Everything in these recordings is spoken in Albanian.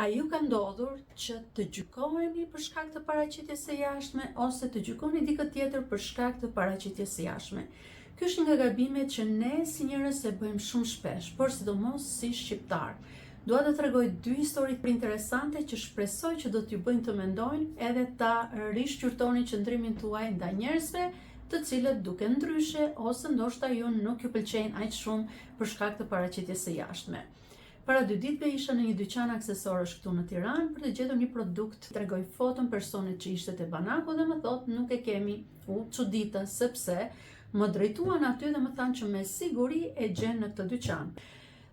A ju ka ndodhur që të gjykoheni për shkak të paraqitjes së jashtme ose të gjykoni dikë tjetër për shkak të paraqitjes së jashtme? Ky është një nga gabimet që ne si njerëz e bëjmë shumë shpesh, por sidomos si shqiptarë. Dua të tregoj dy histori interesante që shpresoj që do t'ju bëjnë të mendojnë edhe ta rishqyrtoni qëndrimin tuaj ndaj njerëzve të cilët duken ndryshe ose ndoshta ju nuk ju pëlqejnë aq shumë për shkak të paraqitjes së jashtme. Para dy ditëve isha në një dyqan aksesorësh këtu në Tiranë për të gjetur një produkt. Tregoj foton personit që ishte te banaku dhe më thotë nuk e kemi. U çudita sepse më drejtuan aty dhe më thanë që me siguri e gjen në këtë dyqan.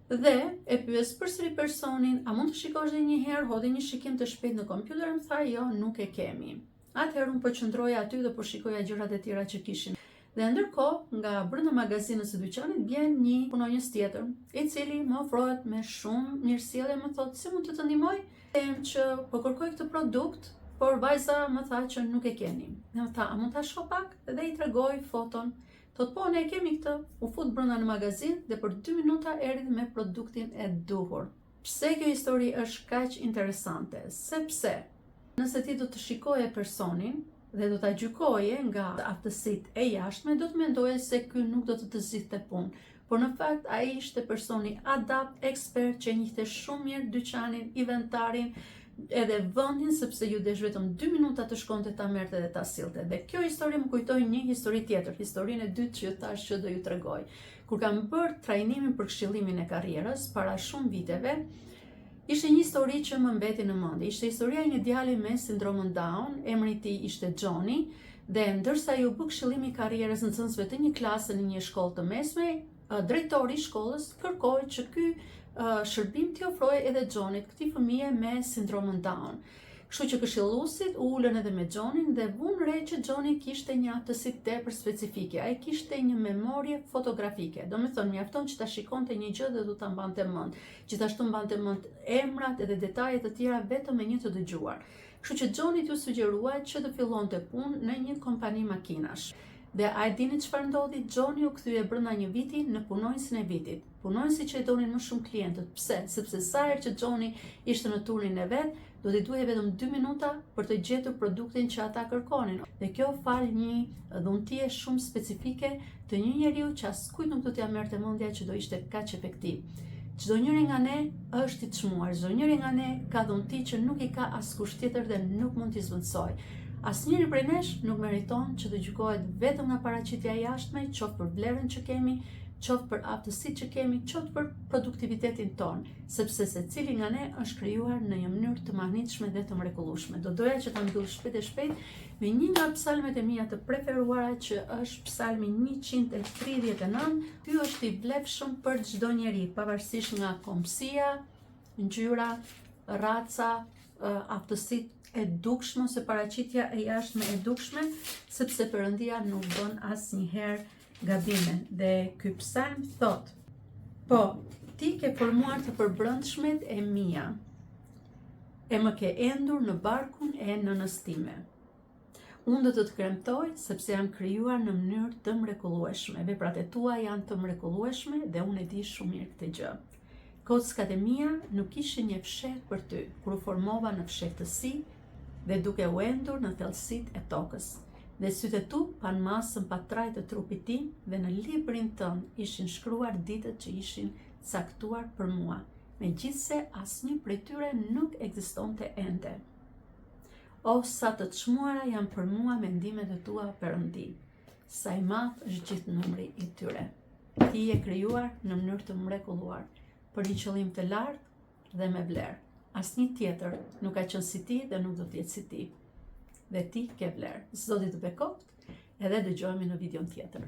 Dhe e pyes përsëri personin, a mund të shikosh edhe një herë, hodhi një shikim të shpejtë në kompjuter e më tha jo, nuk e kemi. Atëherë unë po qëndroja aty dhe po shikoja gjërat e tjera që kishin. Dhe ndërkohë, nga brenda magazinës së dyqanit vjen një punonjës tjetër, i cili më ofrohet me shumë mirësjellje, më thotë si mund të të ndihmoj? Them që po kërkoj këtë produkt, por vajza më tha që nuk e keni. Dhe më tha, a mund ta shoh pak? Dhe i tregoj foton. Thotë po, ne e kemi këtë. U fut brenda në magazinë dhe për 2 minuta erdhi me produktin e duhur. Pse kjo histori është kaq interesante? Sepse nëse ti do të shikoje personin dhe do ta gjykoje nga aftësitë e jashtme, do të mendoje se ky nuk do të të zgjidhte punë. Por në fakt ai ishte personi adapt, ekspert që e njihte shumë mirë dyqanin, inventarin, edhe vendin sepse iu desh vetëm 2 minuta të shkonte ta merrte dhe ta sillte. Dhe kjo histori më kujtoi një histori tjetër, historinë e dytë që ju thashë që do ju tregoj. Kur kam bërë trajnimin për këshillimin e karrierës para shumë viteve, ishte një histori që më mbeti në mendje. Ishte historia e një djali me sindromën Down, emri i tij ishte Johnny, dhe ndërsa iu bë këshillimi i karrierës nxënësve të një klase në një shkollë të mesme, drejtori i shkollës kërkoi që ky shërbim t'i ofrohej edhe Johnit, këtij fëmije me sindromën Down. Kështu që këshilluesit u ulën edhe me Johnin dhe vunë re që Johni kishte një aftësi tepër specifike. Ai kishte një memorie fotografike. Domethënë, mjafton që ta shikonte një gjë dhe do ta mbante mend. Gjithashtu mbante mend emrat edhe detaje të tjera vetëm me një të dëgjuar. Kështu që Johnit iu sugjerua që të fillonte punë në një kompani makinash. Dhe a e dini çfarë ndodhi? Johnny u kthye brenda një viti në punonjësin e vitit. Punonjësi që e donin më shumë klientët. Pse? Sepse sa herë që Johnny ishte në turnin e vet, do t'i duhej vetëm 2 minuta për të gjetur produktin që ata kërkonin. Dhe kjo falë një dhuntie shumë specifike të një njeriu që askujt nuk do t'ia merrte mendja që do ishte kaq efektiv. Çdo njëri nga ne është i çmuar, çdo njëri nga ne ka dhunti që nuk i ka askush tjetër dhe nuk mund t'i zëvendësojë. Asnjëri prej nesh nuk meriton që të gjykohet vetëm nga paraqitja e jashtme, qoftë për vlerën që kemi, qoftë për aftësitë që kemi, qoftë për produktivitetin tonë, sepse secili nga ne është krijuar në një mënyrë të mahnitshme dhe të mrekullueshme. Do doja që ta mbyll shpejt e shpejt me një nga psalmet e mia të preferuara që është psalmi 139. Ky është i vlefshëm për çdo njeri, pavarësisht nga kombësia, ngjyra, raca, aftësitë e dukshme ose paraqitja e jashtme e dukshme, sepse Perëndia nuk bën asnjëherë gabime. Dhe ky psalm thotë: Po, ti ke formuar të përbrendshmet e mia, e më ke endur në barkun e nënës time. Unë do të të kremtoj sepse jam krijuar në mënyrë të mrekullueshme. Veprat e tua janë të mrekullueshme dhe unë e di shumë mirë këtë gjë. Kockat e mia nuk ishin një fshehtë për ty, kur u formova në fshehtësi dhe duke u endur në thellësitë e tokës. Dhe sytë e tu panë masën pa trajtë të trupit tim dhe në librin tënd ishin shkruar ditët që ishin caktuar për mua, megjithëse asnjë prej tyre nuk ekzistonte ende. Oh, sa të çmuara janë për mua mendimet e tua, Perëndi. Sa i madh është gjithë numri i tyre. Ti je krijuar në mënyrë të mrekulluar, për një qëllim të lartë dhe me vlerë. Asnjë tjetër nuk ka qenë si ti dhe nuk do të jetë si ti. Dhe ti ke vlerë. Zoti të bekoftë, edhe dëgjohemi në videon tjetër.